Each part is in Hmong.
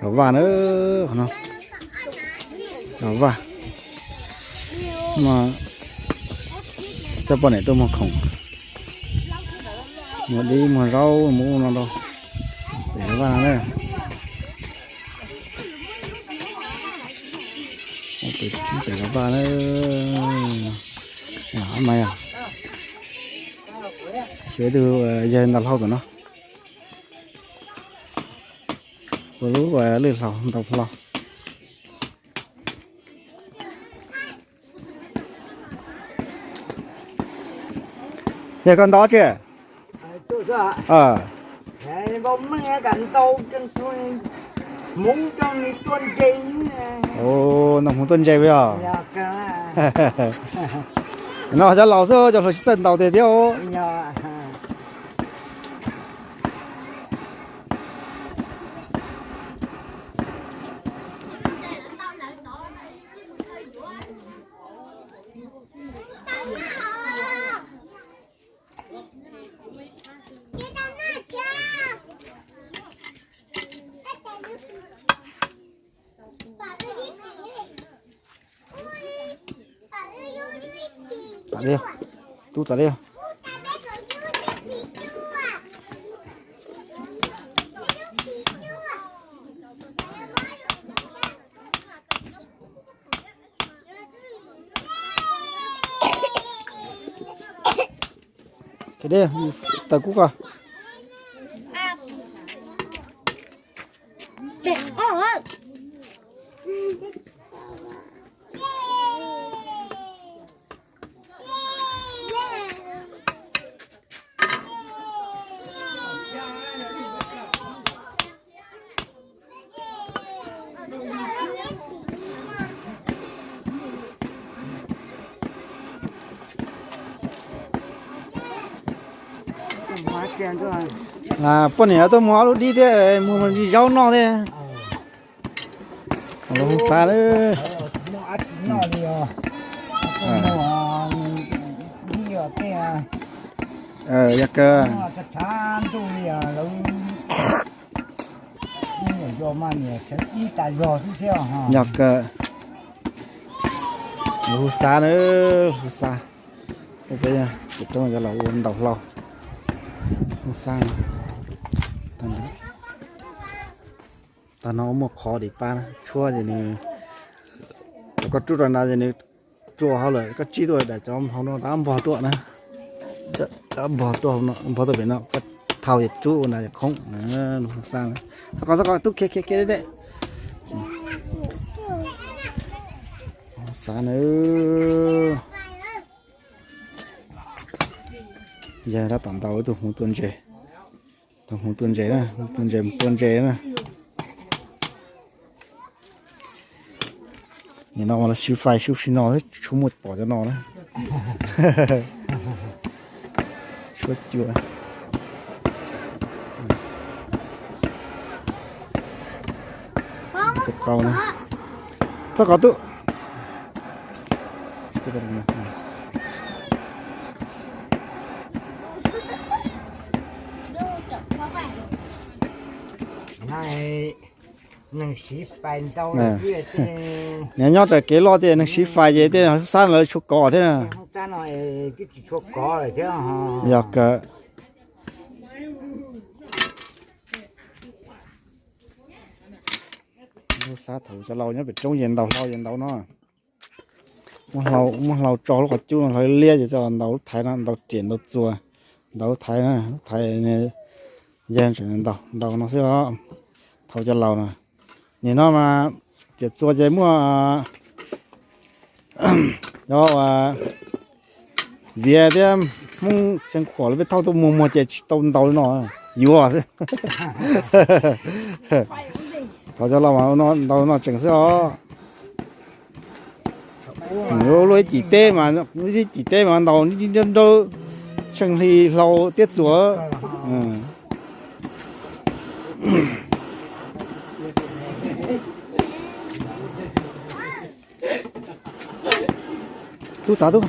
Los vaj na, qhov no los vaj. Coj poj niam tuaj muag khoom, muag dib muag zaub mus ub no rau pem los vaj na. Pem los vaj na. Mas yog xyov tus yawg ntaus hlau tom no, ua lub lwj hlau ntaus hlau. Yog koj ntaus tsi? Ntaus hmoov tuaj ntse yog. No cov laus xwb, cov hluas tsis txawj ntaus tiag thiab. Txav li, tub txav li. Taws kub ko. Poj niam tuaj muag ob lub dib thiab muag zaub noj thiab. Los hu xav lawm. Yog kawg. Yog kawg. Los hu xav na, hu xav. Peb cov laus ua ntaus hlau, hu xav. Tag no muaj qhov dim pab tshuab ces nws, koj rub rau nrad ces nws rua hauv lawm, koj tsib tuaj daim cov hauv no rov npog tuaj na. Npog tuaj, npog tuaj pem no, koj thau ces rub ua nrad ces khoob. Hu xav. Txhob kov, txhob kov, tub khiav khiav khiav deb. Hu xav na. Yog tab tom ntaus ib tug hmoov tua ntses. Tus hmoov tua ntses na, tua ntses mus tua ntses na. Nim no mas lawv siv fais sub si no thiab, tshuav muaj pom cov no na. Tshuav cua. Tus qau na. Txhob kov tub. Nws nyob raws kev loj ces nws siv fais ces tej xab lawv tshuav kov thiab. Yog kawg. Lub xab thaum cov laus nyob pem roob ces ntaus hlau ces ntaus no. Muab hlau tso lub qhov cub no hlau liab ces coj los ntaus lub thaiv no, ntaus riam ntaus txuas, ntaus lub thaiv, lub thaiv yawg tseem ntaus, ntaus no xwb os. Thaum cov laus no, nim no mas riam txuas ces muaj cov viav thiab Hmoob Xeev Khuam lawv peb thauj tuaj muag muag ces tsis tau ntaus li no, yuav xwb. Thaum cov laus mas ntaus no tseem xwb os. Lub ib cim teb mas, ib cim teb mas ntaus nrawb nrawb, tsheej hli hlau tiab txuas. Tub txav tub.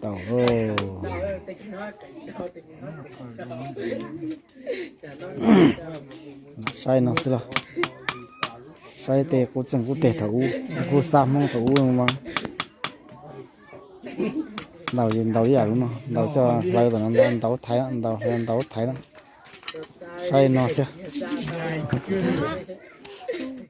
Tau. Saib no xwb los. Saib tej qub txeeg qub teg thaum ub, qub xab Hmoob thaum ub mas ntaus ntaus ib yam li no, ntaus coj hlawv tom no, ntaus thaiv, ntaus hlawv ntaus thaiv na. Saib no xwb.